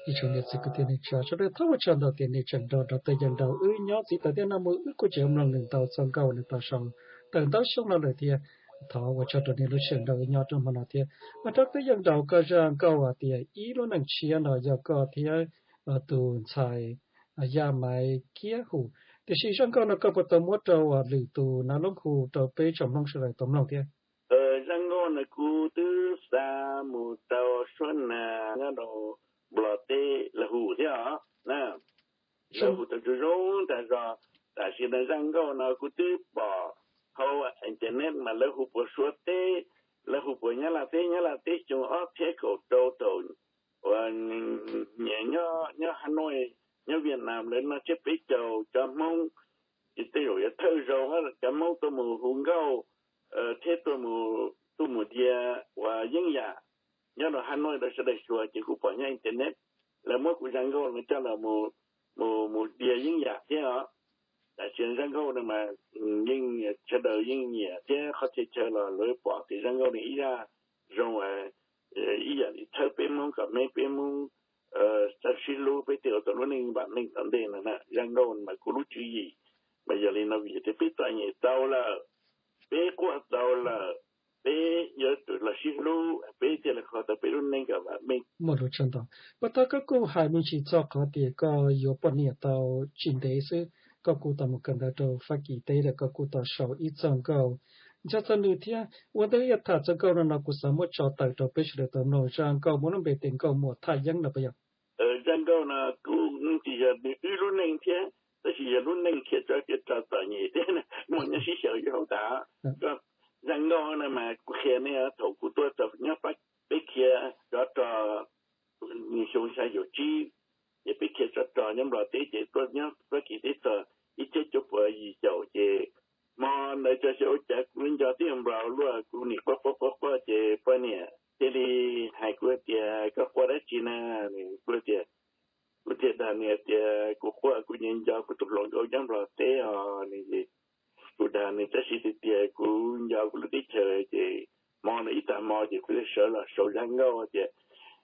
Ib tsoom niam txiv kwv tij neej tsa sawv daws, thov ua tsaug ntau tias nej tseem nrog Doctor Yeej Nraug wb nyob txij taag thiab naj mus. Wb kuj tseem mloog nws ntau txoj nkauj nws tau sau tawm ntau xyoo no lawm thiab. Thov ua tsaug rau nej lub sij hawm nrog wb nyob rau hmo no thiab. Doctor Yeej Nraug, koj zaj nkauj hais tias ib lub neej tshiab no yog koj thiab tus ntxhais Yaj Maiv Kiab Hum, tiam sis zaj nkauj no koj puas tau muab rau lwm tus nav loob hu rau peb tsoom Hmoob sawv daws tau mloog thiab? Zaj nkauj no kuv twb xa mus rau suab nag nyob rau Nplog teb lawv hu thiab os. Lawv hu tau zoo zoo tag zog. Tam sim no zaj nkauj no kuv twb pom hauv internet mas lawv hu puas Suav teb, lawv hu puas Nyab Laj teb. Nyab Laj teb xyoo ob txhiab kaum rau thaum uas nyias nyob Hanoi, nyob Vietnam lawv noj tsiab peb caug cov Hmoob, ces tej zaum yuav thawj zaug cov Hmoob tuaj mus hu nkauj thiab tuaj mus, tuaj mus dia uas yeeb yam nyob rau Hanoi rau sawv daws xyuas. Ces kuv pom nyob internet lawv muab kuv zaj nkauj no coj los mus, mus dia yeeb yam thiab os. Tam sim zaj nkauj no mas yeej sawv daws yeej nyiam thiab qhov txhia chaw los lawv pom tias zaj nkauj no ib zaj zoo, ib yam li txhawb peb Hmoob kom me peb Hmoob txawj sib hlub, peb thiaj ua tau lub neej vam meej tom ntej no na. Zaj nkauj mas kuv lub tswv yim mas yog li no, vim tias peb txom nyem tau lawm, peb quaj tau lawm, peb yuav tsum los sib hlub peb thiaj li kho tau peb lub neej kom vam meej. Muaj lus tsaug ntau. Puag ta koj kuj hais me ntsis txog qhov tias koj yuav poj niam tau tsis ntev xwb koj kuj tau mus kawm ntawv rau Fab Kis teb lawm, koj kuj tau sau ib txoj nkauj nco txog nws thiab. Ua ntej yuav tham txog nkauj no no kuv xav muab tso tawm rau peb sawv daws tau mloog zaj nkauj muaj lub npe tias Nkauj Muam Thaj Yeeb no puas yog? Zaj nkauj no kuj tsis yog nws wb lub neej thiab, tab sis yog lub neej qhia tso kev txom nyem thiab muaj nyob sib xyaw hauv tas. Zaj nkauj no mas kuv qhia nej thaum kuv tuaj txog nyob peb khiav tsov rog xyoo xya caum tsib, ces peb khiav tsov rog nyob Nplog teb ces tuaj nyob Fab Kis teb txog ib txhiab cuaj puas yim caum ces hmo ntawd tso xyov ua cas kuv nco tib nplaus luaj kuv nim quaj quaj quaj quaj ces poj niam thiaj li hais kuv tias koj quaj dab tsi na? Kuv tias, kuv thiaj dag nws tias kuv quaj kuv nco nco kuv tus hluas nkauj nyob Nplog teb os. Kuv dag nws tab sis tias kuv nco kuv lub teb chaws ces hmo no ib tag hmo ces kuv thiaj sawv los sau zaj nkauj tias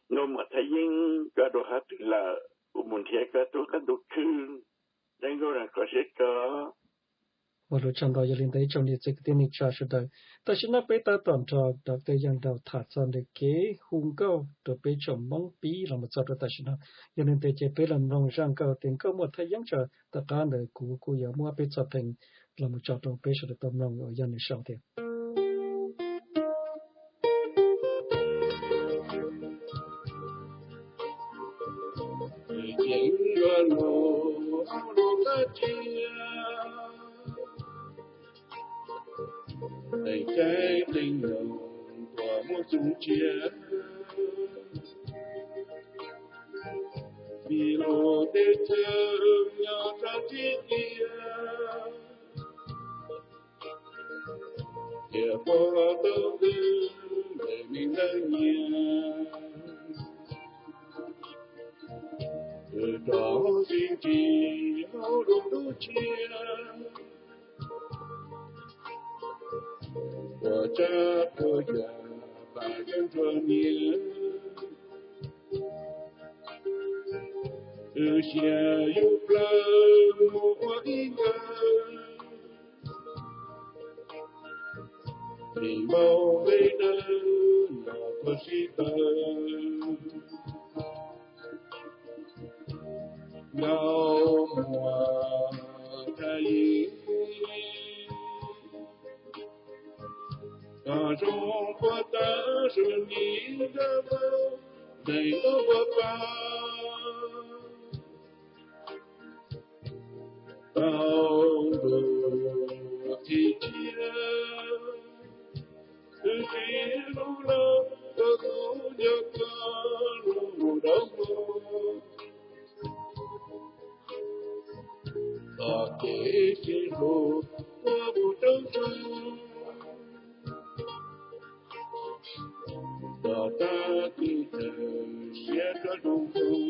Nkauj Muam Thaj Yeeb, koj dua qhov twg lawm? Kuv mus nrhiav koj tub qab ntug khwb. Zaj nkauj no kho siab kawg. Ua lus tsaug ntau. Yog li ntawd ib tsoom niam txiv kwv tij neej tsa sawv daws, tam sim no peb tab tom nrog Doctor Yeej Nraug tham txog nws kev hu nkauj rau peb tsoom Hmoob pib los mus txog rau tam sim no. Yog li ntawd ces peb los mloog zaj nkauj tias Nkauj Muam Thaj Yeeb tso. Tom qab ntawd kuv kuj yuav muab peb txoj pheej los mus tso rau peb sawv daws tau mloog uas yog nws sau tias Ceev lua lus ob lub qab tsiab, teem caij teem nyoos tuaj muaj txoov tsiab, vim luag tej chaw nyob txog txij tiag, thiaj pom tau twg ntawm neeg ntawd nyias, twb rov sib ntsib hauv lub ntuj tshiab, puas tsav puas yam pab yug nrog niam, twb sia yug plawg mus ua ib nkawm, vim npaum npe dawb los tuag sib tawg. Nkauj Muam Thaj Yeeb, koj zoo puag ta su ni dab vau, neeg ntuj puag pa tau ntuj thib tshiab, twb tsis hlub los koj kuj nco koj lub ntuj dawb vau. Tom kev sib hlub ua mus rau tsaug, tom qab twb tawm siab koj zoo zoo.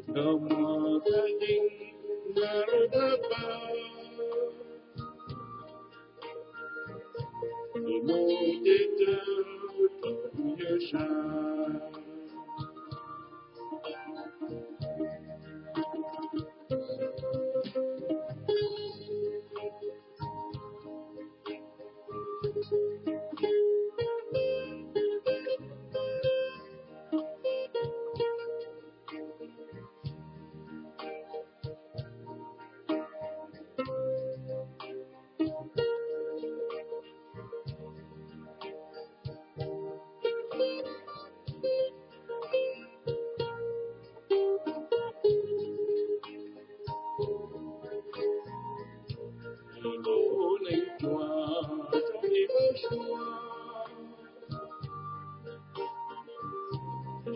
Nkauj Muam Thaj Yeeb, nag lub dab pa, nws mus ces txawm rau tus yawg sa.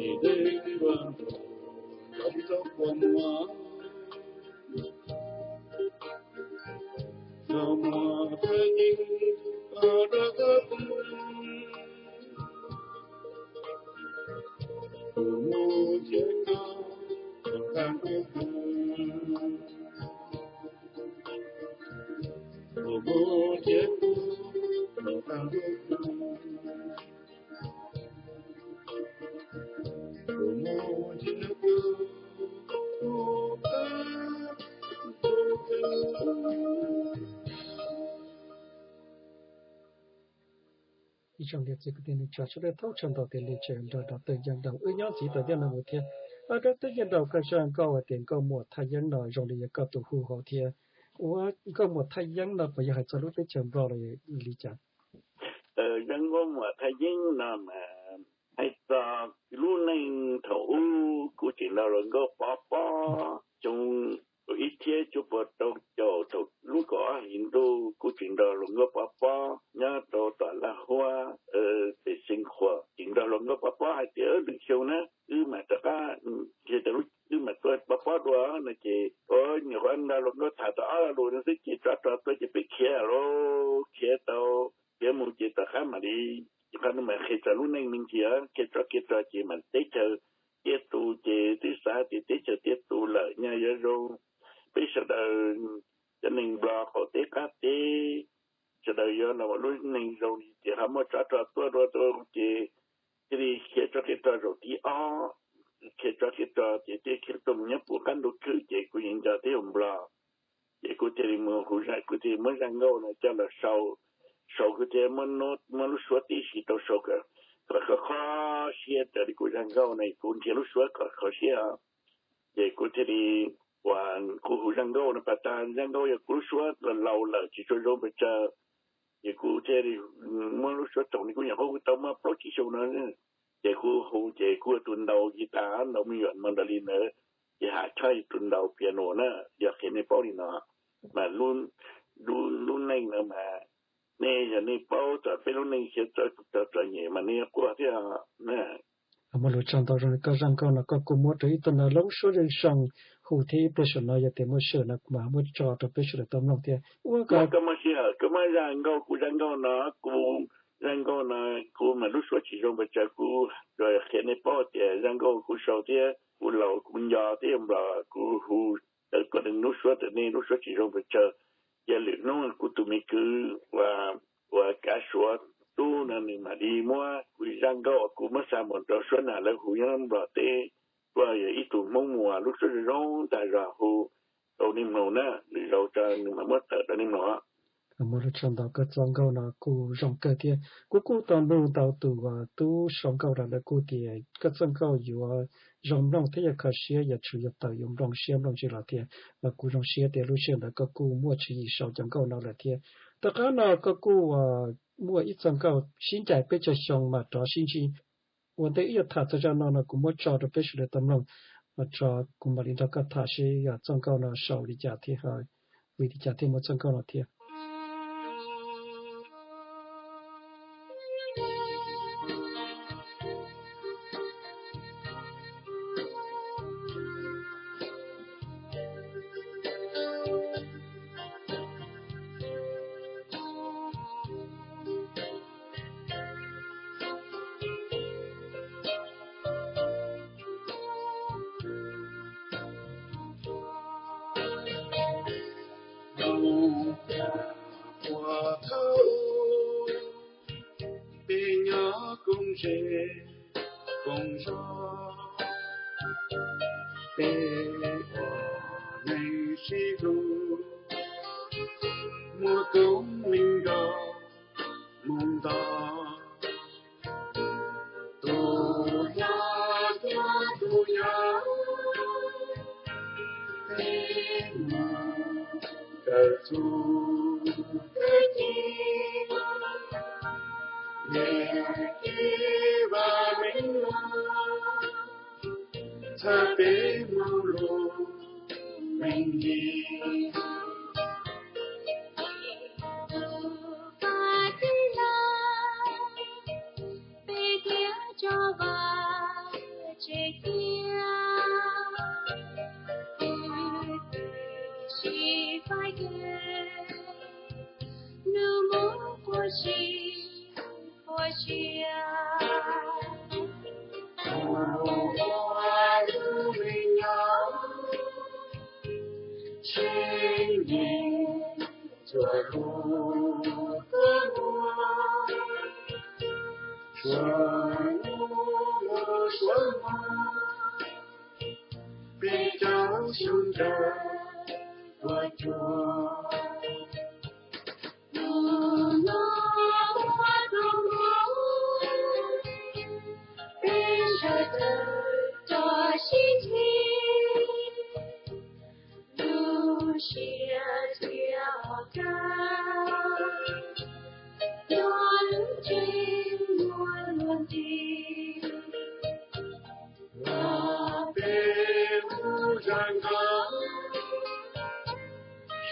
Ib tsoom niam txiv kwv tij neej tsa sawv daws, thov ua tsaug ntau tias nej tseem nrog rau Tub Yeej Nraug wb nyob ntxiv tau ib ntsis no mus thiab. Rau Tub Yeej Nraug, koj zaj nkauj hais tias nkauj muam Thaj Yeeb no zoo li yog koj tus hu hauv thiab. Ua nkauj muam Thaj Yeeb no puas yog hais txog lub teb chaws Nplog los li cas? Zaj nkauj muam Thaj Yeeb no mas hais txog lub neej thaum ub kuj tseem nrog hluas nkauj pov pob, xyoo ib txhiab cuaj pua rau caum, thaum lub kaum ob hlis ntuj kuj tseem nrog hluas nkauj pov pob nyob rau tom Laj Huab, pem Xeev Khuam, tseem nrog hluas nkauj pov pob hais tias lwm xyoo na wb mam rov qab, wb mam tuaj pov pob dua no ces, nyuam qhuav nrog hluas nkauj tham tau ob lo lus no xwb ces tsov rog tuaj ces peb khiav lauj, khiav tau, khiav mus ces tom qab mam li, qhov no mas qhia txog lub neej me ntsis, khiav tsov khiav rog ces mas teb chaws tiaj tus ces twb xav tias teb chaws tiaj tus lawm nyaj yuav zoo, peb sawv daws cov neeg Nplog qaum teb qab teb sawv daws yuav los lub neej zoo li ces ho muaj tsov rog tuaj dua rau ces thiaj li khiav tsov khiav rog zaum thib ob, khiav tsov khiav rog ces thiaj khiav tuaj mus nyob puv qab ntuj khwb ces kuv yeej nco teb chaws Nplog. Ces kuv thiaj li mus hu zaj, kuv thiaj li muab zaj nkauj no coj los sau, sau kuv thiaj muab, muab lub suab tib si rau sau kom kho kho siab raws li kuv zaj nkauj no kuv nrhiav lub suab kom kho siab. Ces kuv thiaj li, uas kuv hu zaj nkauj no pas tas zaj nkauj yog kuv lub suab laus lawm tsis tshua zoo pes tsawg, ces kuv thiaj li muab lub suab tsoom li kuv nyuam qhuav hu tau muaj plaub tsib xyoo no, ces kuv hu ces kuv ua tus ntaus guitar, ntaus me nyuam mos nras li ntawd, ces Ham Choj ua tus ntaus piano na, yog qhia nej paub li no. Mas lub neej no mas nej yog nej paub txog peb lub neej xyov txom nyem mas nej yuav quaj thiab na. Muaj lus tsaug ntau zoo li koj zaj nkauj no koj kuj muab rau ib tug no lub suab zoo zoo hu thiab ib pliag saum no yog tias muaj sij hawm no kuv mam muab tso rau peb sawv daws tau mloog thiab. Ua koj muaj sij hawm koj muab zaj nkauj, kuv zaj nkauj no, kuv zaj nkauj no kuv mas lub suab tsis zoo pes tsawg, kuv qhia nej paub tias zaj nkauj kuv sau thiab kuv laus kuv nco teb chaws Nplog kuv hu tawm koj lub suab rau nej lub suab tsis zoo pes tsawg. Ces lwm hnub kuv tus me kwv uas Kav Suav Tub no nws mam li muab kuv zaj nkauj uas kuv muab xa mus rau suab nam lawv hu nyob Nplog teb, kuj yog ib tug Hmoob Muas lub suab zoo zoo ntag zog hu rau nej mloog na, lwm zaus tso nws mam muab tawm rau nej mloog. Muaj lus tsaug ntau, koj txoj nkauj no kuj zoo kawg thiab kuv kuj tau mloog ntau tus tub sau nkauj los lawv kuj tias koj txoj nkauj yuav zoo mloog thiab yog kho siab yog tshwm yog tawm yuav nplooj siab nplooj ntsws los tias kuv zoo siab tias lub sij hawm ntawd koj kuj muaj tswv yim sau cov nkauj no lawm thiab. Tom qab no koj kuj muaj ib txoj nkauj sib ncaim peb caug xyoo mas rov sib ntsib. Ua ntej wb yuav tham txog zaj no no kuv muab tso rau peb sawv daws tau mloog, tso kuv mam li nrog koj tham seb yog txoj nkauj no sau li cas thiab, vim li cas thiaj muaj txoj nkauj no thiab. Ua thawj peb nyob koom ze koom zog, peb ua neej sib hlub, muaj koob meej nrog mus nto. Tus yog yog tus yog, peb mus kawm txuj kawm ci, niam txiv vaj meej mom txhawb peb mloog lus meej li. Peb thiaj tso vaj Ces cia tus tib si faib ke, nus muab quas si quas sia. Ua lub me nyuam tseem ceeb, tsuas hlub koj muaj, tsuas hlub suav muaj, peb caug xyoo ntsawg tuaj cuag. Hnub no ua rau peb sawv daws rov sib ntsib, lub siab thiaj ho kaj, nyob lub tsev muaj luag nti. Los peb ua zaj nkauj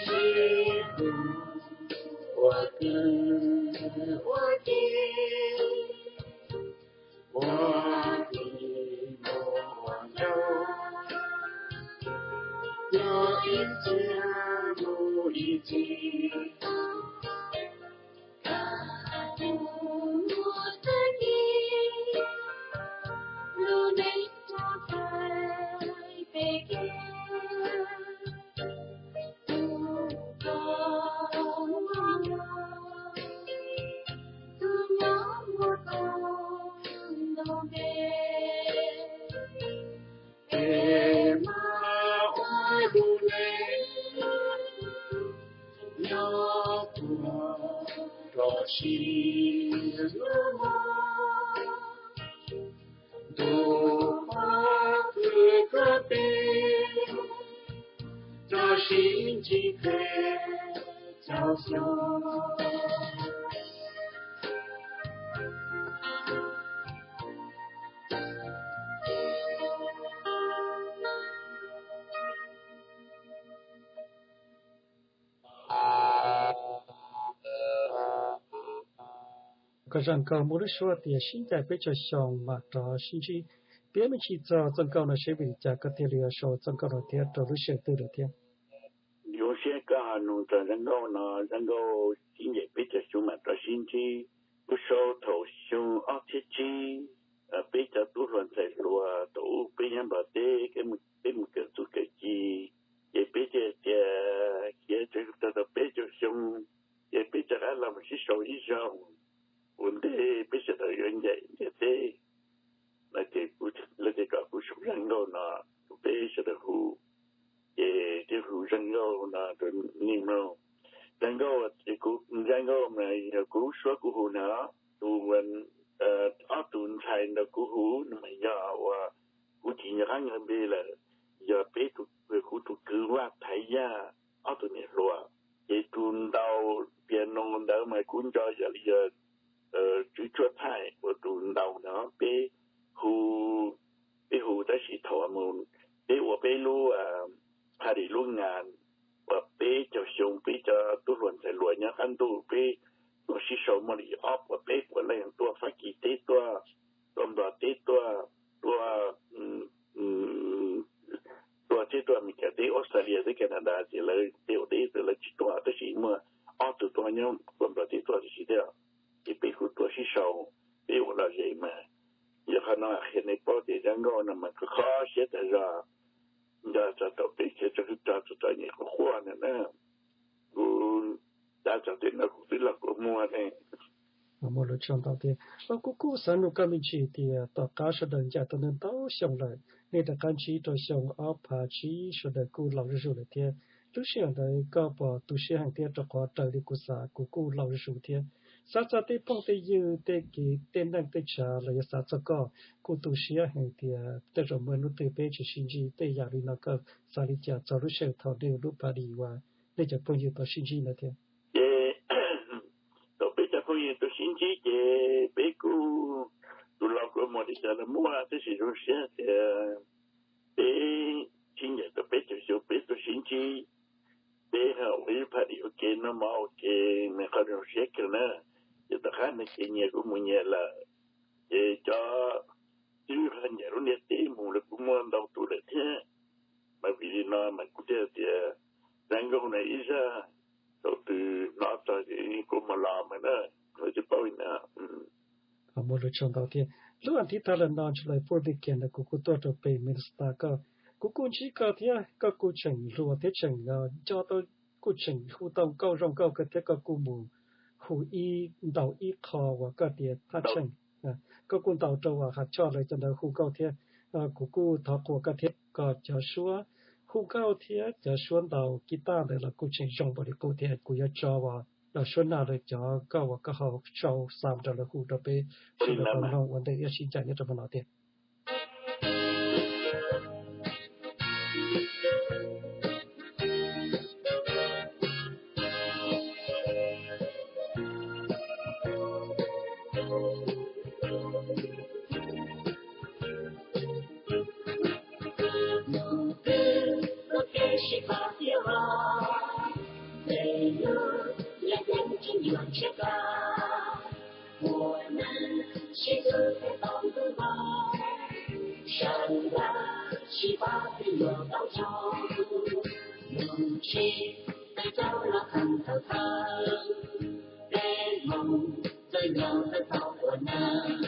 sib hlub ua kwv ua tij, ua tij mus ua ntxhais, yog ib txhia mus ib txhis. Kaj ntug muaj tag kis, lub neej rov qab peb kev. Tus koj muaj mloog, tus nyob muaj koj ntau npe. Peb mas ua lub neej nyob puag rau siab lub mog, ntuj pab kwv koj peb rov sib ntsib peb caug xyoo. Koj zaj nkauj muaj lub suab tias sib ncaim peb caug xyoo mam rov sib ntsib. Piav me ntsis txog txoj nkauj no seb vim li cas koj thiaj li sau txoj nkauj no thiab rau lub sij hawm twg lawm thiab? Zoo siab koj nug txog zaj nkauj no, zaj nkauj sib ncaim peb caug xyoo mam rov sib ntsib. Kuv sau thaum xyoo ob txhiab tsib, peb cov tub hluas ntxhais hluas thaum ub peb nyob Nplog teb, peb mus kawm txuj kawm ci, ces peb thiaj tias khiav tsev tau peb caug xyoo, ces peb rov qab los mus sib sau ib zaug. Ua ntej peb sawv daws yuav ncaim ntiaj teb no ces lawv thiaj kom kuv sau zaj nkauj no rau peb sawv daws hu. Ces thiaj hu zaj nkauj no rau nej mloog. Zaj nkauj, zaj nkauj mas yog kuv lub suab kuv hu na, tus, ob tug ntxhais ntawd kuv hu no mas yog uas kuv tsis nco qab nkawd npe lawm, yog peb, kuv tus kwv Vaj Thaiv Yaj ob tug niam hluas. Ces tus ntaus piano ntawd mas kuv nco yog li yog Tswv Tshuaj Thaij uas tus ntaus no, peb hu, peb hu tab sis thaum mus, peb ua peb lub party lub nga uas peb caug xyoo peb cov tub hluas ntxhais hluas nyob qab ntuj peb tuaj sib sau muaj li ob puas peb puas leej tuaj Fab Kis teb tuaj, tuaj Nplog teb tuaj, tuaj, tuaj teb tuaj Amelikas teb, Australia teb, Canada ces lawv tej ua teb lawv tsis tuaj tab sis muaj ob tug tuaj nyob tuaj Nplog teb tuaj tib si thiab. Ces peb kuj tuaj sib sau, peb ua lom zem mas. Yog qhov no qhia nej paub tias zaj nkauj no mas kho siab tag zog, nco txog thaum peb khiav tso hwj tso txog thaum nyuam qhuav qhuav ntawd na. Kuv nco txog tej no kuv twb los kua muag ne. Muaj lus tshaj ntau tiag. Kuv kuj xav nug koj me ntsis tias tom qab sawv daws ncaim tau ntau xyoo lawm, nej rov qab ntsib rau xyoo ob phav tsib sawv daws kuj laus zuj zus lawm thiab. Lub sij hawm ntawd koj puas tu siab heev thiab? Rau qhov raws li kuv xav kuv kuj laus zuj zus thiab. Xav txog tej phooj tej ywg tej kev tej neej tej tshav los yog xav txog koj kuj tu siab heev tias tej zaum muaj hnub twg peb tsis sib ntsib. Tej yam li no koj xav li cas txog lub sij hawm thaum nej ua lub party uas nej cov phooj ywg tau sib ntsib ntawd thiab? Ces thaum peb cov phooj ywg tau sib ntsib ces peb kuj, tus laus kua muag li cas los muaj, tab sis zoo siab tias peb sib ncaim tau peb caug xyoo peb tau sib ntsib. Peb ho ua ib party ua ke noj mov ua ke, nws qhov zoo siab kawg na. Ces tom qab no ces nyias kuj mus nyias lawm, ces cov twb ncaim lub ntiaj teb muaj ntau tus lawm thiab. Mas vim li no mas kuv thiaj tias, Zaj nkauj no ib zaj thaum twg hnov txog ces kuv mam los mas na, kuv tsis paub li na. Muaj lus tshaj ntau thiab. Lub as thiv tag los no July fourth weekend no kuv kuj tuaj rau pem Minnesota koj, kuv kuj ntsib koj thiab koj kuj tseem hluas thiab tseem nco tau, kuj tseem hu tau nkauj zoo nkauj kawg thiab koj kuj mus hu ib ntaus ib qho uas koj tias thaj tsheej, koj kuj ntaus rau uas Hav Choj lawv cov ntawd hu nkauj thiab. Kuv kuj thov qhuas koj thiab koj cov suab hu nkauj thiab cov suab ntaus kis taj ntawd los kuj tseem zoo npaum li qub thiab. Kuv yuav tso uas los suab naj lawv cov nkauj uas koj ho sau xa rau lawv hu rau peb sawv daws tau mloog ua ntej ib sij ncaim nyob rau hmo no thiab. Tus twg txoj kev sib pab tiav vog, peb lub yaj ceeb tseem yuav ntshiab kawg. Ua neej sib hlub thiaj tau ntuj npog, sawv daws sib pab thiaj yuav tau zoo. Mus tsis peb caug los txog thaum kawg, peb Hmoob txawj nco txawj tau ua neej.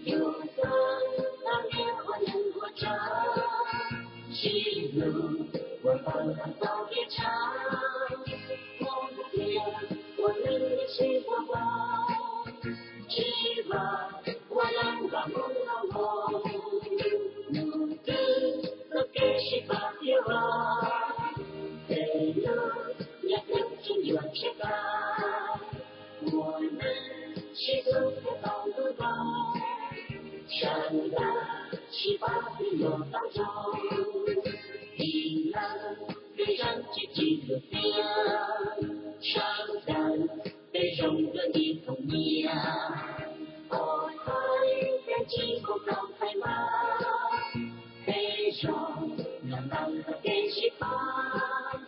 Yus txoj tau niam ua neeg ua tsaug, sib hlub ua pawg kom txaus kev tshav. Hmoob tiag ua neej sib hlub npog, tsis vam ua leej vam Hmoob los mus. Mus twg txoj kev sib pab tiav vog, peb lub yaj ceeb tseem yuav ntshiab kawg. Ua neej sib hlub thiaj tau ntuj npog, sawv daws sib pab thiaj yuav tau zoo. Ib leeg peb zeej tsis tsim lub tiaj, sawv daws peb zoo dua ib thooj nyiaj. Ua thaij peb tsis npau taws thaij npawg, peb zoo nyob ntawm txoj kev sib pab.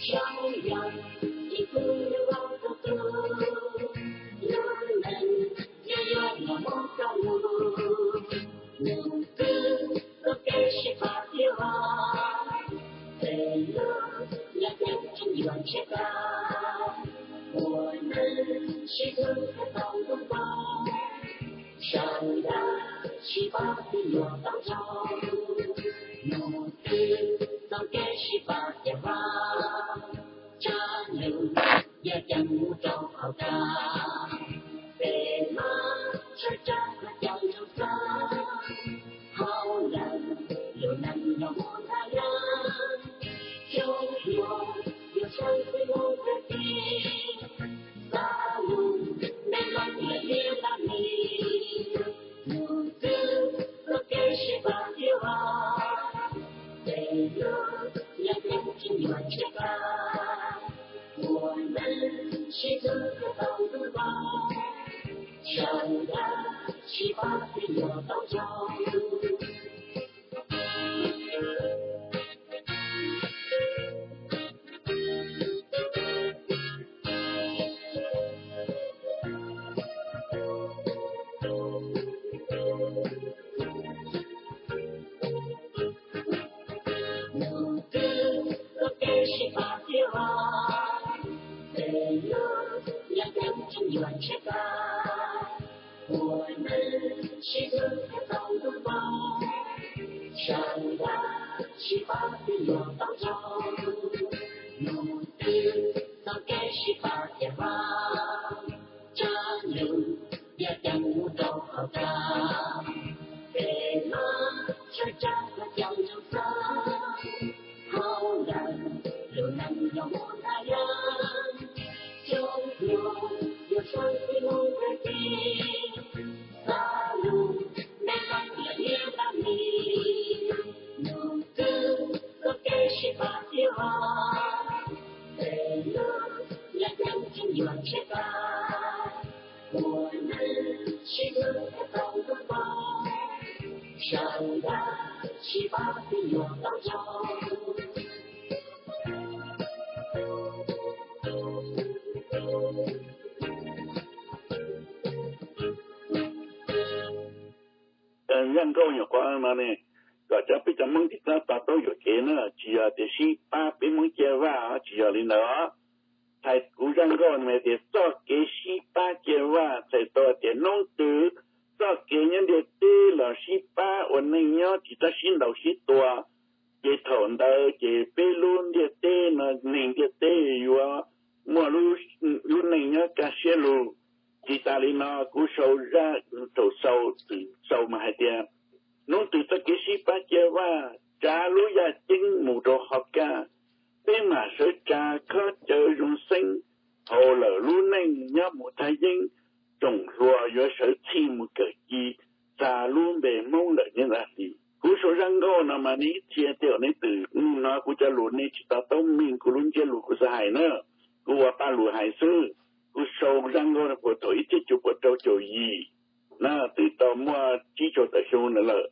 Zoo yog ib tug yuav vau tug tug, lub neej yog yuav nyob mus rau lus. Mus twg txoj kev sib pab tiav vog, peb lub yaj ceeb tseem yuav ntshiab kawg. Ua neej sib hlub thiaj tau ntuj npog, sawv daws sib pab thiaj yuav tau zoo. Mus twg txoj kev sib pab tiav vog, tsa lub yaj ceeb mus rau qhov kawg. Peb mab tsa tsa qhov cawv zoo xwb, hauv lawv lub neej yog mus nthav yeeb. Xyoo hluas yuav sawv txij mus tag kis, xa lus me leej lawm liab ntab mis. Mus twg txoj kev sib pab tiav vog, peb lub yaj ceeb tseem yuav ntshiab kawg. Ua neej sib hlub thiaj tau ntuj npog, sawv daws sib pab thiaj yuav tau zoo. Mus twg txoj kev sib pab tiav vog, peb lub yaj ceeb tseem yuav ntshiab kawg. Ua neej sib hlub thiaj tau ntuj npog, sawv daws sib pab thiaj yuav tau zoo. Mus twg txoj kev sib pab tiav vog, tsa lub yaj ceeb mus rau qhov kawg. Peb mab tsa tsa qhov cawv zoo xwb, hauv lawv lub neej yog mus nthav yeeb. Xyoo hluas yuav sawv txij mus tag kis, xa lus me leej lawm liab ntab mis. Mus twg txoj kev sib pab tiav vog, peb lub yaj ceeb tseem yuav ntshiab kawg. Ua neej sib hlub thiaj tau ntuj npog, sawv daws sib pab thiaj yuav tau zoo. Zaj nkauj nyuam qhuav no ne, kom cov peb cov Hmoob tsis txhob to taub yuam kev na, tsis yog tias sib pab peb Hmoob cia vaj, tsis yog li ntawd. Txhais kuv zaj nkauj no mas tias txoj kev sib pab cia vaj txhais tau tias hnub twg txoj kev nyob ntiaj teb los sib pab ua neej nyob tsis txhob sib ntaus sib tua, ces thaum ntawd ces peb lub ntiaj teb no, neeg ntiaj teb yuav muaj lub neej nyob kaj siab lug. Tsis tas li no, kuv sau zaj thaum xaus txwm xaus mas hais tias hnub twg txoj kev sib pab cia vaj tsav lub yaj ceeb mus rau hauv kaj, peb mam sawv tsa khob cawv zoo xeeb, haus lawm lub neej nyob mus thaj yeeb, tsoom hluas yuav sawv txhij mus kawm ci, xa lub npe Hmoob lawm niaj ntag li. Kuv sau zaj nkauj no mas nej ib txhia tej zaum nej twm hnov kuv cov lus nej tsis to taub meej kuv lub ntsiab lus kuv xav hais na. Kuv ua paj lus hais xwb. Kuv sau zaj nkauj no puag thaum ib txhiab cuaj puas rau caum yim na, twb tau muaj tsib caug tawm xyoo na lawm.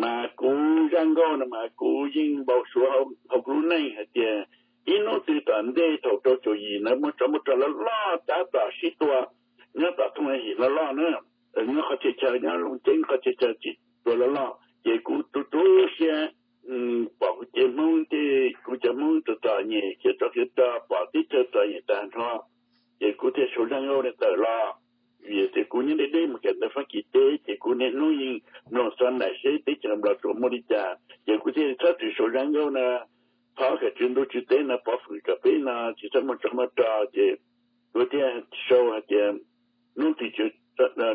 Mas kuv zaj nkauj no mas kuv yeej npau suav hauv kuv lub neej hais tias ib hnub twg tom ntej thaum rau caum yim na muaj tsov muaj rog loj loj tab tom sib tua nyob tom thooj him loj loj na, nyob qhov txhia chaw nyob Looj Ceeb qhov txhia chaw tsis tua loj loj ces kuv tu tu siab pom kuv cev Hmoob tej kuv cov Hmoob txom txom nyem khiav tsov khiav rog pom teb chaws txom nyem tag nrho, ces kuv thiaj sau zaj nkauj no tawm los. Vim tias kuv nyob deb deb mus kawm ntawv Fab Kis teb ces kuv niaj hnub yeej mloog xov nais seb teb chaws Nplog tsuas muaj li cas, ces kuv thiaj txhob txwm sau zaj nkauj no, thov kom tswv ntuj tswv teb no pov hwm kom peb no tsis txhob muaj tsov muaj rog. Ces kuv thiaj sau hais tias hnub twg,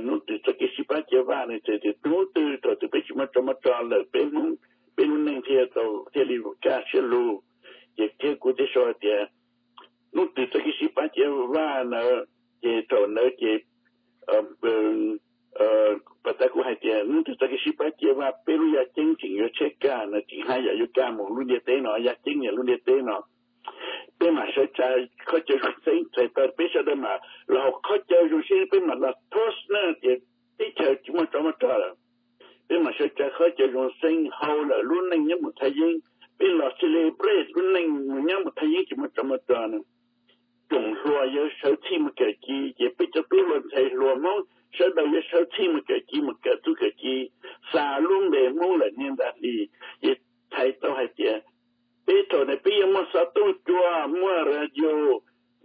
hnub twg txoj kev sib pab cia vaj no ces hnub twg thaum twg peb tsis muaj tsov muaj rog lawm peb Hmoob, peb lub neej thiaj tau thiaj li kaj siab lug. Ces thiab kuv thiaj sau hais tias hnub twg txoj kev sib pab cia vaj ntawd ces thaum ntawd ces pas tas kuv hais tias hnub twg txoj kev sib pab cia vaj peb lub yaj ceeb tseem yuav tshiab kaj no tseem haj yam yuav kaj mus lub ntiaj teb no, yaj ceeb yam lub ntiaj teb no, peb mam sawv tsa khob cawv zoo xeeb txhais tau peb sawv daws mam los haus khob cawv zoo xeeb, peb mam los thos na tias teb chaws tsis muaj tsov muaj rog lawm. Peb mam sawv tsa khob cawv zoo xeeb haus lawm lub neej nyob mus thaj yeeb, peb los celebrate lub neej mus nyob mus thaj yeeb tsis muaj tsov muaj rog no. Tsoom hluas yuav sawv txhij mus kawm ci, ces peb cov tub hluas ntxhais hluas Hmoob sawv daws yuav sawv txhij mus kawm ci, mus kawm txuj kawm ci, xa lub npe Hmoob lawm niaj ntag li. Ces txhais tau hais tias peb thaum ntawd peb yuav muaj xov tooj cua, muaj radio,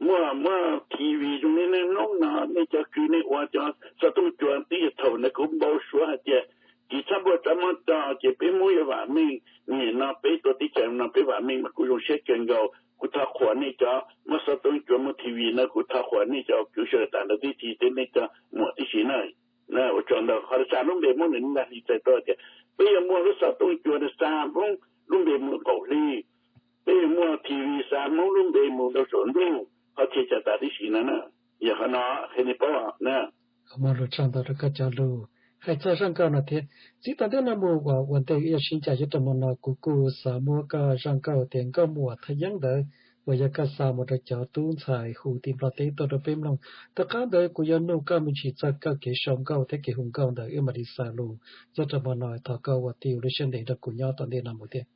muaj, muaj T V zoo li niaj hnub no, nej cov kws nej ua cov xov tooj cua twb yog thaum ntawd kuv npau suav hais tias tsis txhob muaj tsov muaj rog ces peb Hmoob yuav vam meej. Nim no peb tuaj teb chaws no peb vam meej mas kuv zoo siab kawg nkaus. Kuv thov qhuas nej cov muaj xov tooj cua muaj T V no, kuv thov qhuas nej cov kwv sawv daws tas ntawd tib si thiab nej cov muam tib si na. Ua tsaug ntau, qhov xa lub npe Hmoob ntawd ntag li txhais tau tias peb yuav muaj lub xov tooj cua xa Hmoob lub npe mus qaum hli, peb yuav muaj T V xa Hmoob lub npe mus rau saum ntuj, qhov txhia chaw tas tib si no na. Yog qhov no qhia nej paub na. Muaj lus tsaug ntau rau koj cov lus hais txog zaj nkauj no thiab. Txij thaum ntej no mus uas ua ntej wb yuav sib ncaim nyob rau hmo no kuv kuj xav muab koj zaj nkauj tias Nkauj Muam Thaj Yeeb ntawd uas yog koj xa mus rau cov tub ntxhais hu tim Nplog teb tuaj rau peb mloog. Tom qab ntawd kuv yuav nug koj me ntsis txog koj kev sau nkauj thiab kev hu nkauj ntawd wb mam li xaus lus nyob rau hmo no. Thov koj ua tij ua lub siab ntev nrog kuv nyob tom ntej no mus thiab.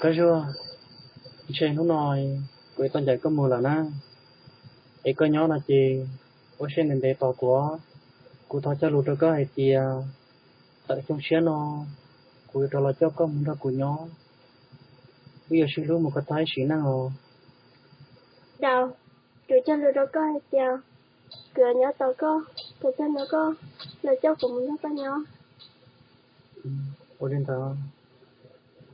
Koj Zuag, ntshe hnub no kuv yuav tau ncaim koj mus lawm na. Es koj nyob no ces ua siab ntev ntev tos kuv. Kuv thov cog lus rau koj hais tias tawm xyoo tshiab no kuv yuav rov los coj koj mus nrog kuv nyob. Wb yuav sib hlub mus kom tag sim neej os. Daus, kuv cog lus rau koj hais tias kuv yuav nyob tos koj, tos txog hnub koj los coj kuv mus nrog koj nyob. Ua li ntawd.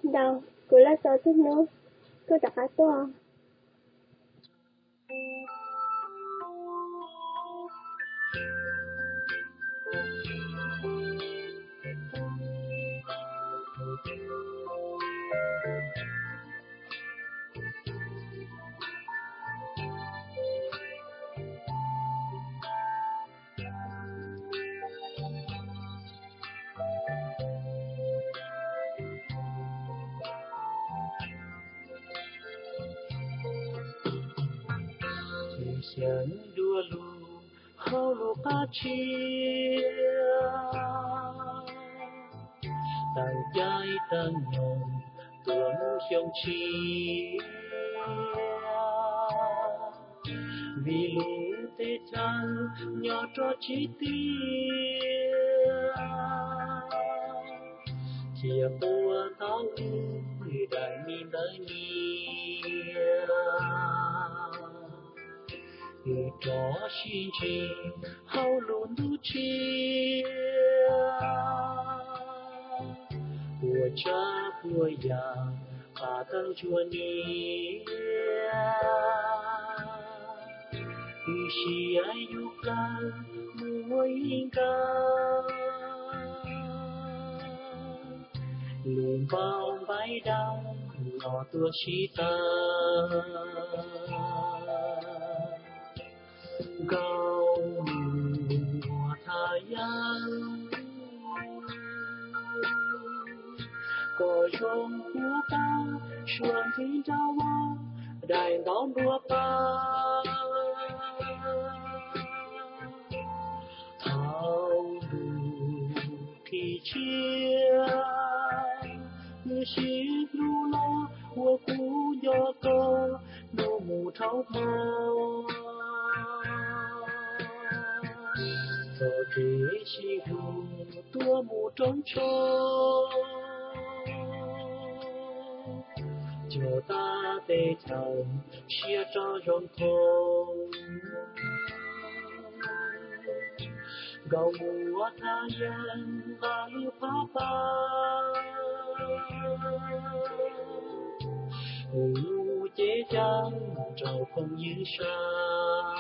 Ntaus, kuv laj xov txog hnub koj rov qab tuaj. Xyeem dua lug hauv lub qab tshiab, tawm caij tawm nyoog tuaj mus xyoo tshiab. Vim lub teb chaws nyob rau tsis tiag, cia quaj tau lub daim me ntawv nyiam. Wb rov sib ntsib hauv lub ntuj tshiab, puas tsav puas yam qab tawg ntsuag niam. Wb siab yus plawg mus ua ib nkawm, lub npaum npaib dawb los tuaj sib tawg. Nkauj muam Thaj Yeeb, koj zoo puas tau suav ntsig nraum vag, daim ntaub npua paj. Thaum lub thim tshiab, wb sib hlub los ua kuv nco koj, hnub mus dhau hmo. Txog kev sib hlub tuaj mus rau tso, cog tag teb chaws siab rau zoo thaum. Nkauj muam Thaj Yeeb nqa lub phab paj, ua lub cev cai rau phooj ywg saib.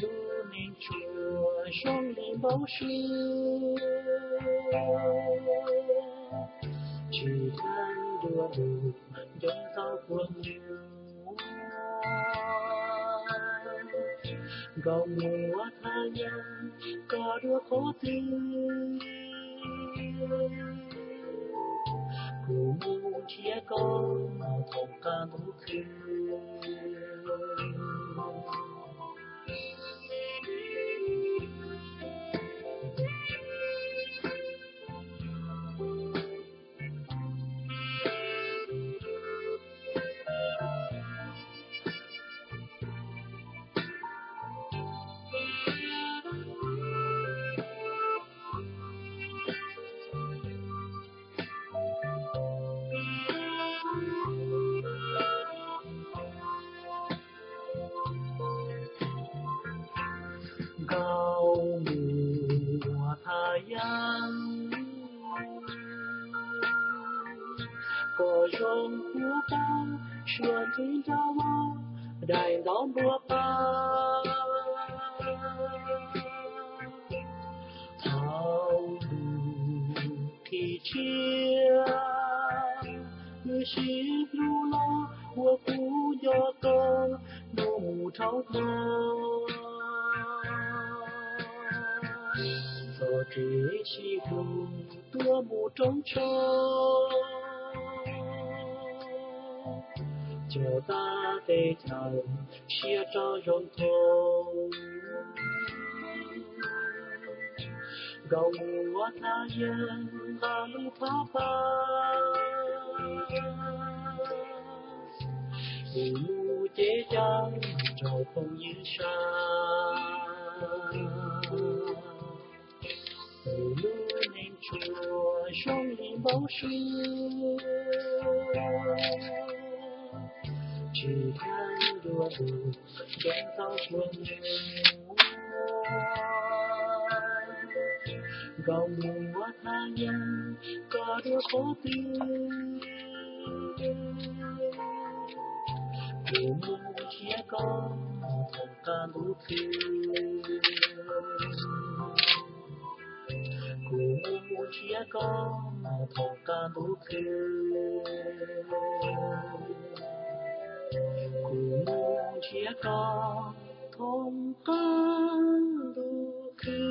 Lub neej tsuas zoo li npau suav, tsis dheev dua lug nco tau puas mus. Nkauj muam Thaj Yeeb, koj dua qhov twg, kuv mus nrhiav koj thaum qab ntuj khwb. Nkauj muam Thaj Yeeb, koj zoo puas tau suav ntsig nraum vag, daim ntaub npua paj. Thaum lub thim tshiab, wb sib hlub los ua kuv nco koj, hnub mus dhau hmo. Txog kev sib hlub tuaj mus rau tso, cog tag teb chaws siab rau zoo thaum. Nkauj muam Thaj Yeeb nqa lub phab paj, ua lub cev cai rau phooj ywg saib. Lub neej tsuas zoo li npau suav, tsis dheev dua lug nco tau puas mus. Koj mus ua thaj yeeb, koj dua qhov twg? Kuv mus nrhiav koj thaum qab ntuj khwb. Kuv mus nrhiav koj thaum qab ntuj khwb. Kuv mus nrhiav koj thaum qab ntuj khwb.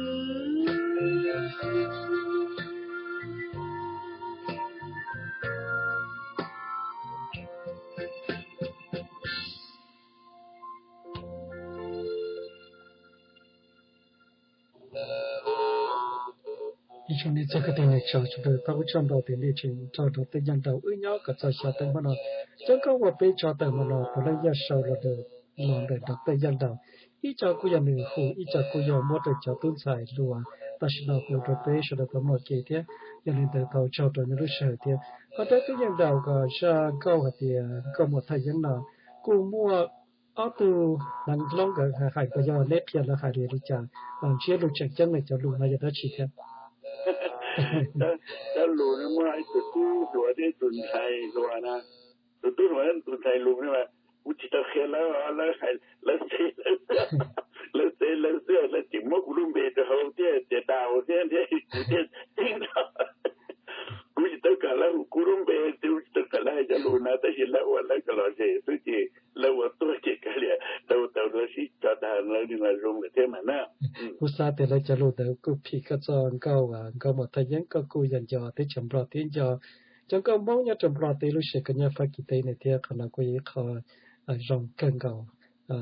Ib tsoom niam txiv kwv tij neej tsa sawv daws, thov ua tsaug ntau tias nej tseem nrog rau peb nyob nraum wb nyob kom txog xyoo teeb hmo no. Cov nkauj uas peb tso tawm hmo no puav leej yog sau los ntawm, los ntawm rau peb nyob nraum. Ib co kuj yog nws hu, ib co kuj yog muab rau cov tub ntxhais hluas tam sim no hu rau peb sawv daws tau mloog ke thiab. Yog li ntawd thov ua tsaug rau nej lub sij hawm thiab. Qhov rau peb nyob nraum kom zaj nkauj hais tias nkauj muam thaj yeeb no kuj muaj ob tug hneev hlob nkawd hais, puas yog neb qhia lawv hais li cas, los ntsib lus tseem ceeb no cov lus no yog dab tsi thiab? Cov lus no muaj ib tug tub hluas thiab ib tug ntxhais hluas na. Tus tub hluas thiab tus ntxhais hluas no mas kuv tsis tau qhia lawv, lawv hais lawv xeb lawv xwb, lawv xeb lawv xwb, lawv tseem muab kuv lub npe rau hauv thiab tias Daus thiab thiab kuv thiaj teb nrog. Kuv tsis tau kam lawv hu kuv lub npe, kuv tsis tau kam lawv hais cov lus no, tab sis lawv ua lawv kom lom zem xwb ces lawv ua tuaj ces kav liam, lawv ua tau lawv sib tso dag lawv li no zoo lawm thiab mas na. Kuv xav tias lawv cov lus ntawd kuj phim koj txoj nkauj, nkauj muam thaj yeeb, koj kuj yog nco teb chaws Nplog thiab nco cov nkauj Hmoob nyob rau Nplog teb lub sij hawm koj nyob Fab Kis teb ne thiab. Qhov no kuj yog ib qho zoo kawg nkaus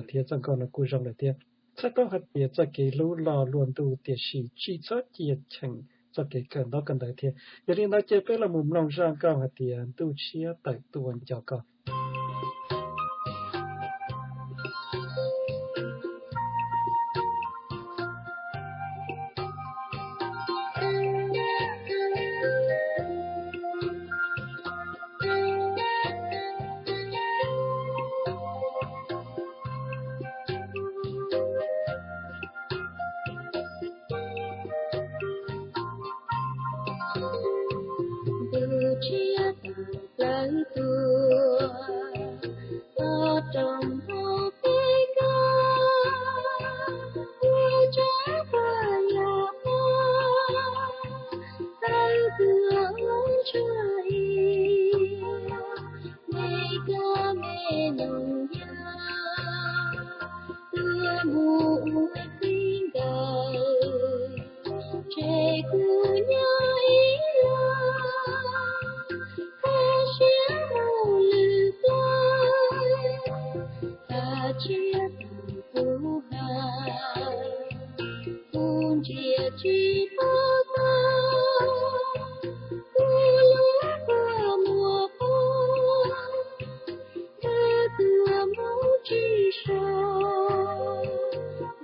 thiab txoj nkauj no kuj zoo lawm thiab. Txhais tau hais tias txoj kev hlub lo lua ntuj tiam sis tsis txhob cia cheem txoj kev kawm ntaub kawm ntawv thiab. Yog li ntawd ces peb los mus mloog zaj nkauj hais tias Ntuj Tshiab Tawm Tuaj Nco Koj. Ntuj tshiab tawm plaws tuaj, tos rooj hauv peb koj, ua tsaug quas yog pog, tawm tuaj ua ntsuag ib, me koj me noog yawg, tuaj mus ua txij nkawm, tseg kuv nyob ib leeg, koj siab mus lwm plaws, koj tshiab tawm kuv hawm, kuv ntsia tsis pom koj, kuv lub kua muag poob, koj tuaj mus tsis so,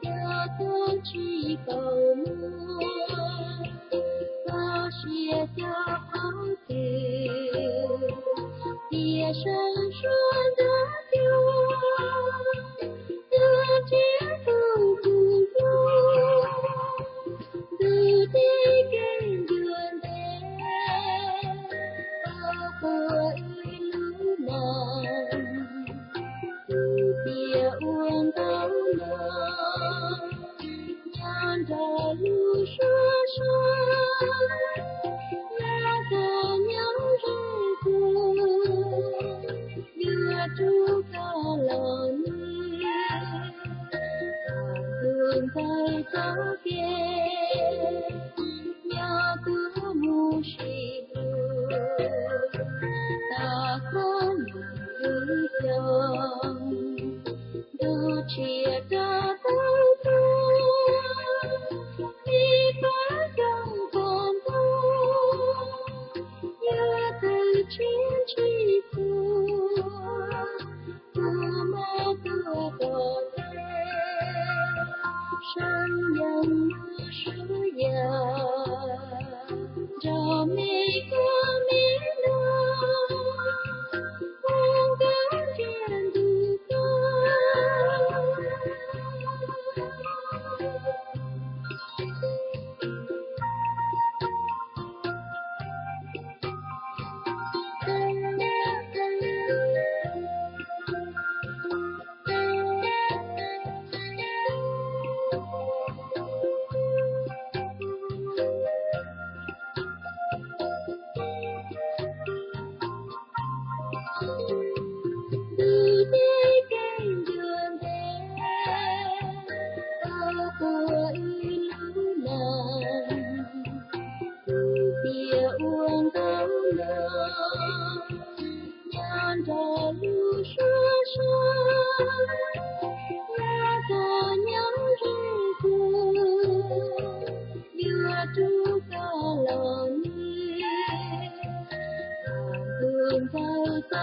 yog koj tsis tau muaj, koj siab cov qhov twg, tias sawv suab nrog cuag, tuaj nrhiav tus kub hlub, tus deb kev ncua ntev, tau quas ib lub moos, tus tias ua ntau los, nyob nrog lub suab suab, nyob koj nyob ze kuv, yuav rub koj los nws, tus ntxhais txoj kev, nyob kuv mus sim lus, tom qab lwm xyoo, ntuj tshiab rov tawm tuaj, ib pab xyoos puag ntug, yog tawm tshiab ntshis tuaj, kuv mam tuaj tos teb, seev yees lub suab yam, nrog me koj me noog, ua nkauj ntiag ntug koj.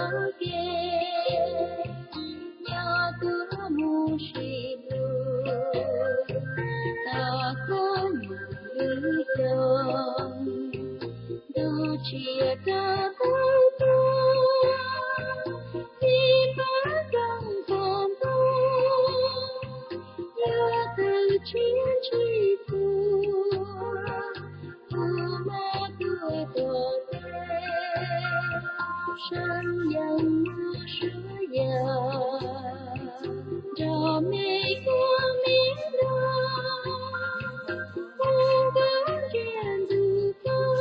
Ces nyob tuaj mus sim lus, tos koj mus lwm xyoo, ntuj tsiaj rov qab tuaj, txiv pab rooj tag ntua, yog tawg tshiab ntshis tuaj, kuv mam tuaj tom ntej, saib yeej muaj suab yam, nrog me ua me nrog, ua koj ntsia ntws koj.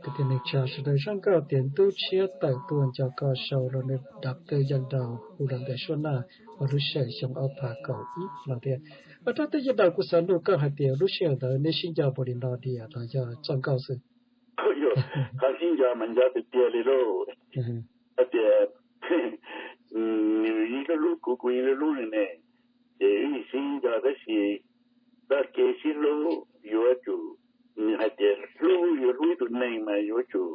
Kwv tij neej tsa sawv daws, zaj nkauj tias Ntub tshiab tawm tuaj nco koj sau los nws dab tw yaj daus hu los ntawm suab naj uas lub sij hawm xyoo ob phav kaum ib no thiab. Ua rau tej yaj daus kuv xav nug koj hais tias lub sij hawm ntawd neb sib nco npaum li no diam los yog txoj nkauj xwb? Qhov sib nco mas nco tiag tiag li lauj. Hais tias nws yeej hlub hlub kuv, kuv yeej hlub hlub nws ne, ces wb yeej sib nco tab sis txoj kev sib hlub yuav tsum, nws hais tias hlub, yuav hlub ib tug neeg mas yuav tsum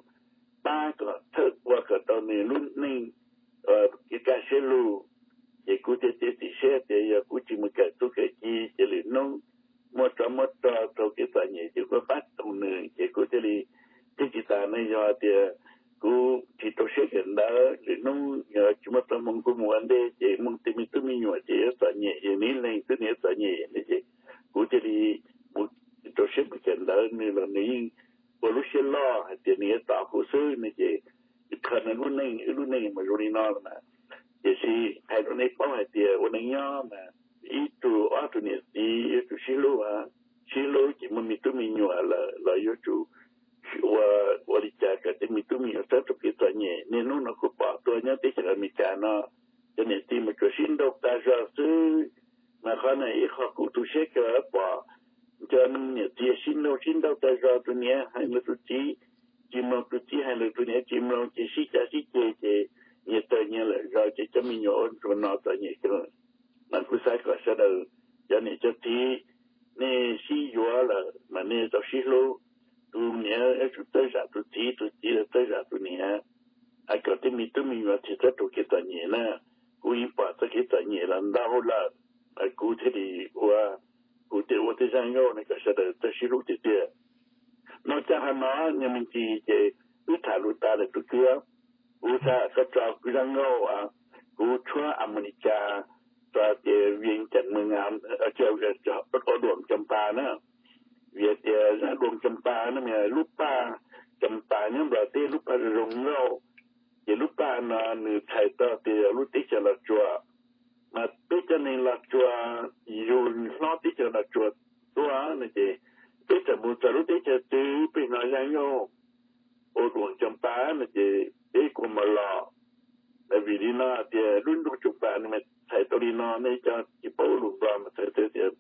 pab kom thawj ua kom tau nws lub neej kev kaj siab lug. Ces kuv thiaj txiav txim siab tias yog kuv tsis mus kawm txuj kawm ci ces lwm hnub muaj tsov muaj rog raug kev txom nyem ces kuv pab tau nws, ces kuv thiaj li thiaj tsis tas ne. Yog tias kuv tsis rau siab kawm ntawv, lwm hnub yog tsis muaj txoj hmoo kuv mus ua ntej ces muaj tej me tub me nyuam ces yuav txom nyem, yog nws ib leeg xwb nws yuav txom nyem ne. Ces kuv thiaj li mus rau siab mus kawm ntawv, nws los nws yeej ua lub siab loj hais tias nws yuav tos kuv xwb ne. Ces qhov no lub neej, wb lub neej mas zoo li no los mas, tiam sis hais rau nej paub hais tias ua neej nyob mas ib tug ob tug niam txiv yuav tsum sib hlub, sib hlub ces muaj me tub me nyuam lawm los yuav tsum ua, ua li cas kom tej me tub me nyuam txhob raug kev txom nyem. Niaj hnub no kuv pom tuaj nyob teb chaws Amelikas no, cov niam txiv mas tsuas sib nrauj tag zog xwb. Mas qhov no ib qho kuv tu siab kawg pom cov niam txiv sib nrauj sib nrauj tag zog, tus niam hais lus tus txiv tsis mloog, tus txiv hais lus tus niam tsis mloog, ces sib cav sib ceg ces nyias tawg nyias lawm zog ces cov me nyuam ua ntsuag no txom nyem kawg. Mas kuv xav kom sawv daws cov niam cov txiv, nej sib yuav lawm mas nej tau sib hlub. Tus niam yuav tsum txawj zam tus txiv, tus txiv yuav txawj zam tus niam, hais kom tej me tub me nyuam thiaj txhob raug kev txom nyem na. Kuv yeej pom txoj kev txom nyem los ntau lawm, kuv thiaj li ua, kuv thiaj ua tej zaj nkauj no kom sawv daws txawj sib hlub tiag tiag. No cas hmo no nyob me ntsis ces wb tham lus tas lawm tus kwv, kuv xav koj tso kuv zaj nkauj, kuv tshuab Amelikas, tso tias Vias Cas Mws, Duam Cas Pas na. Vim tias zaj Duam Cas Pas no mas lub paj Cas Pas nyob Nplog teb lub paj zoo zoo nkauj, ces lub paj no nws txhais tau tias lub teb chaws Los Tsuas. Mas peb cov neeg Los Tsuas, yus hlob teb chaws Los Tsuas tuaj no ces peb txawm mus txog lub teb chaws twg peb hnov zaj nkauj ua Duam Cas Pas no ces peb kua muag los. Vim li no tias lub nroog Cas Pas no mas txhais tau li no, nej cov tsis paub lus Nplog mas txhais tau tias,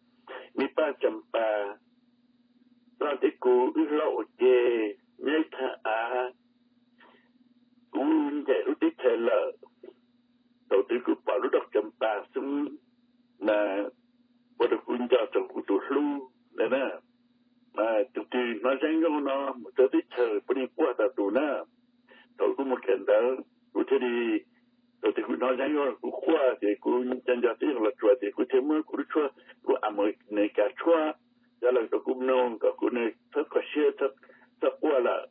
me paj Cas Pas, koj thiab kuv wb hlob ua ke nyob ib thaj av, kuv ncaim lub teb chaws lawm, thaum twg kuv pom lub nroog Cas Pas xwb mas ua rau kuv nco txog kuv tus hlub ntawd na. Tus twg hnov zaj nkauj no mus txawv teb chaws puav leej quaj tas tus na. Thaum kuv mus kawm ntawv kuv thiaj li, thaum twg kuv hnov zaj nkauj no kuv quaj ces kuv nco nco teb chaws Los Tsuas ces kuv thiaj muab kuv lub tshuab, kuv Amelikas tshuab cov lawm rau kuv mloog kom kuv txhob kho siab, txhob quaj lawm.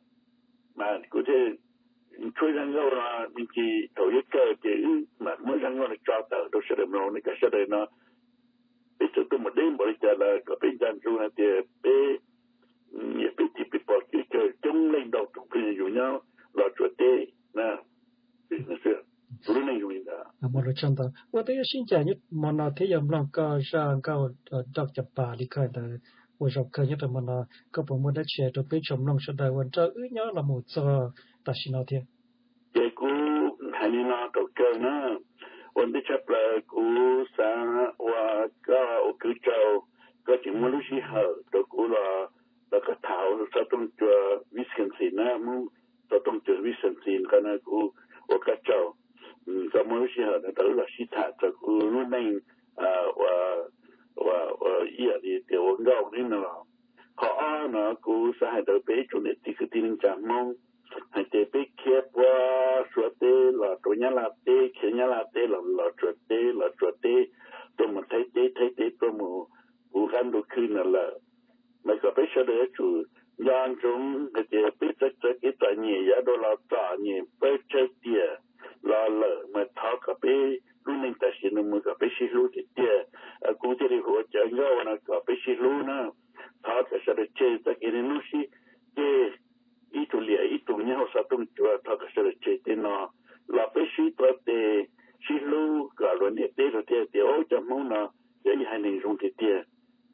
Mas kuv thiaj tshuab zaj nkauj no me ntsis, thaum yuav kawg ces wb mam muab zaj nkauj no tso tawm rau sawv daws mloog ne, kom sawv daws no peb txawm tuaj mus deb npaum li cas los kom peb nco ntsoov hais tias peb, peb txiv peb pom kev kawg coob leej ntau tus pheej yug nyob Los Tsuas teb na. Ua teb yuav sib ncaim nyob hmo no thiab yog mloog koj zaj nkauj Nroog Cas Pas li koj hais ntawd ua zaum kawg nyob rau hmo no, koj puas muaj dab tsi hais rau peb tsoom mloog sawv daws uas nrog wb nyob los mus txog tam sim no thiab? Ces kuv hais li no rau koj na, ua ntej tshaj plaws kuv xav ua koj ua kwv tsaug, koj tseem muab lub sij hawm rau kuv los, los koj tham hauv xov tooj cua Wisconsin na, muab xov tooj cua Wisconsin qhov no kuv Ua koj tsaug, koj muab lub sij hawm no rau wb los sib tham txog kuv lub neej ua ib yam li tias ua nkauj li no. Qhov ob no kuv xav hais rau peb ib tsoom niam txiv kwv tij neej tsa Hmoob hais tias peb khiav puag Suav teb los rau Nyab Laj teb, khiav Nyab Laj teb los los Suav teb, los Suav teb tuaj mus Thaib teb, Thaib teb tuaj mus puv qab ntuj khwb no lawm. Mas kom peb sawv daws yuav tsum nco ntsoov hais tias peb txawv txawv kev txom nyem yuav dua los txom nyem pawg tsawg tiam los lawm mas thov kom peb lub neej tam sim no mus kom peb sib hlub tiag tiag. Kuv thiaj li hu ua cov nkauj no kom peb sib hlub na. Thov kom sawv daws tseg txoj kev niaj hnub sib ceg ib tug liam ib tug nyob hauv xov tooj cua, thov kom sawv daws tseg tej no los peb sib tuav tes sib hlub kom luag ntiaj teb luag thiaj tias ub cov Hmoob no yog ib haiv neeg zoo tiag tiag,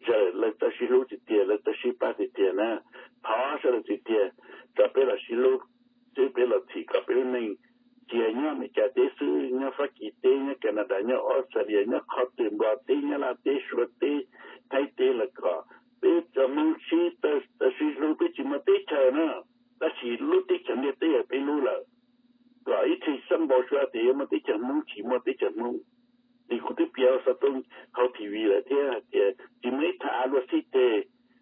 zawm lawv txawj sib hlub tiag tiag, lawv txawj sib pab tiag tiag na. Thov sawv daws tiag tiag tso peb los sib hlub xwb, peb los txhim kom peb lub neej cia nyob Amelikas teb xwb, nyob Fab Kis teb, nyob Canada, nyob Australia, nyob qhov twg, Nplog teb, Nyab Laj teb, Suav teb, Thaib teb los kom peb cov Hmoob sib txawj sib hlub, peb tsis muaj teb chaws na, tab sis lub teb chaws ntiaj teb yog peb lub lawm. Kom ib txhia xab npau suav tias yuav muaj teb chaws Hmoob, tsis muaj teb chaws Hmoob. Ces kuv twb piav xov tooj hauv T V lawm thiab hais tias tsis muaj ib thaj av luaj xib teg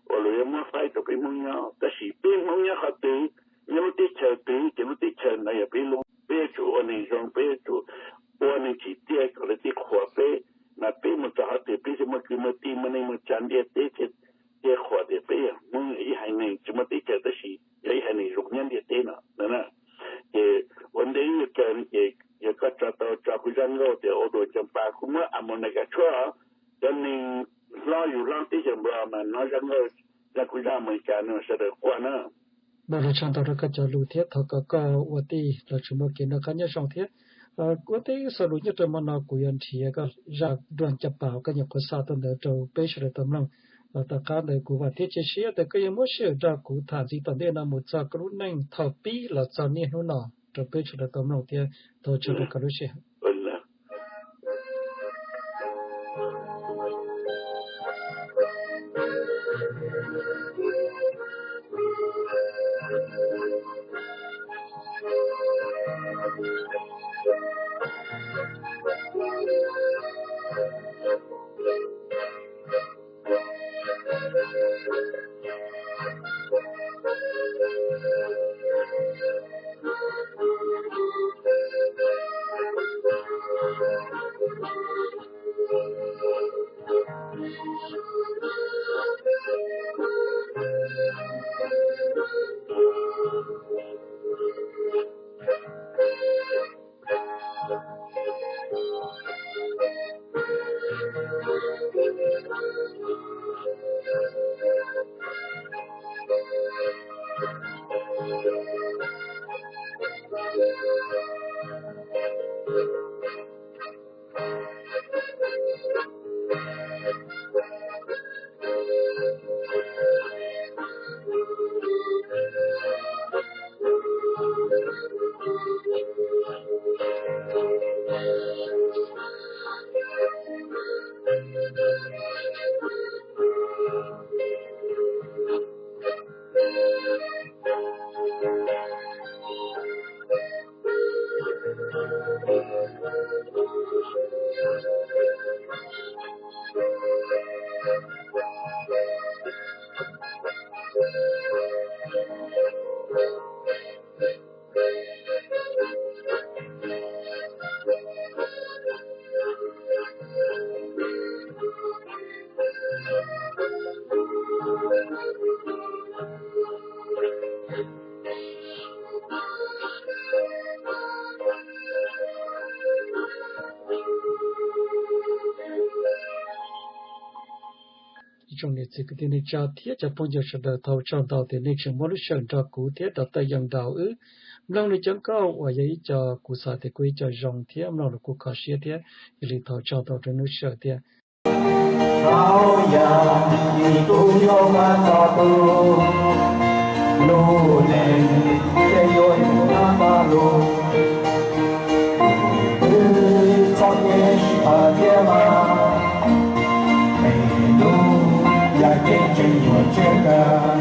uas luag yuav muab faib rau peb Hmoob nyob, tab sis peb Hmoob nyob qhov twg, nyob lub teb chaws twg ces lub teb chaws ntawd yog peb lub. Peb yuav tsum ua neeg zoo, peb yuav tsum ua neeg tsim txiaj kom lawv thiaj qhuas peb, mas peb mus txog qhov twg peb thiaj muaj kwv muaj tij, muaj neej muaj tsa, ntiaj teb thiaj qhuas tias peb yog Hmoob, yog ib haiv neeg tsis muaj teb chaws tab sis yog ib haiv neeg zoo nyob ntiaj teb no. Ces ua ntej yuav kawg ces yog koj tso tau tso kuv zaj nkauj tias Ua Duas Coo Pas, kuv muab a mo na ka tshuab, cov neeg hlob yug hlob teb chaws Nplog mas hnov zaj nkauj, zaj kuv zaj a mo na ka no sawv daws quaj na. Npaj los tshaj ntau rau koj cov lus thiab thov kom koj ua tij los tsis muaj kev noj qab nyob zoo thiab. Ua ntej xaus lus nyob rau hmo no kuv yuav nrhiav koj zaj Duas Coo Pas koj nyuam qhuav xa tuaj ntawd rau peb sawv daws tau mloog. Tom qab ntawd kuv vam thiab cia siab tias koj yuav muab sij hawm nrog kuv tham ntxiv tom ntej no mus txog koj lub neej thaum pib los txog niaj hnub no rau peb sawv daws tau mloog thiab. Thov tsaug rau koj lub sij hawm. Ib tsoom niam txiv kwv tij neej tsa thiab cov phooj ywg sawv daws, thov ua tsaug ntau tias nej tseem muab lub sij hawm nrog kuv thiab Doctor Young Dau wb mloog li cov nkauj uas yog ib co kuv xav tias kuj ib co zoo thiab mloog los kuj kho siab thiab. Yog li thov ua tsaug ntau rau lub sij hawm thiab. Txhua yam tus yog Vajtswv txoj lus, lub neej thiaj yuav mus tau lub. Tus twg txhob kev sib pab thiab mas, pem lub yam kev tseem yuav tseg kawg.